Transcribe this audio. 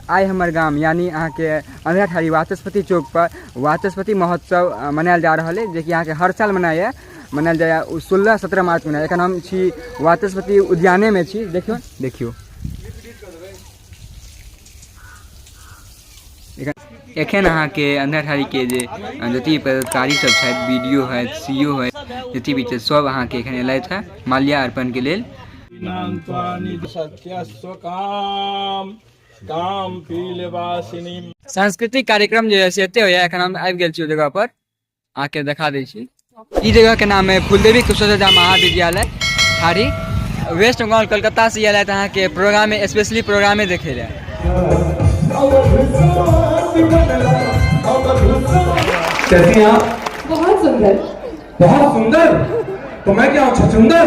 आइ हमर गाम यानी अहाँके अंधराठाढ़ी वाचस्पति चौक पर वाचस्पति महोत्सव मनायल जा रहल अइ, जेकि अहाँके हर साल मनायल जाइए। ओ 16-17 मार्च मनायल। एखन हम छी वाचस्पति उद्यानेमे छी। देखियौ देखियौ, एखन अहाँके अंधराठाढ़ीके जे जते पदाधिकारी सब छथि, बी डी ओ होथि, सी ओ होथि, जते भी छथि, सब अहाँके एखन एलथि हँ माल्यार्पणके लेल। सांस्कृतिक कार्यक्रम जे है से एते होइए। एखन हम आबि गेल छी ओहि जगह पर, अहाँके देखा दै छी। ई जगह के नाम है फुलदेवी कुशवाहा महाविद्यालय ठाढ़ी, वेस्ट बंगाल कलकत्ता से आयल है अहाँके प्रोग्रामे, स्पेशली प्रोग्रामे देखै लए। कैसी हैं आप? बहुत सुंदर। बहुत सुंदर। तो मैं क्या हूँ, छछुंदर?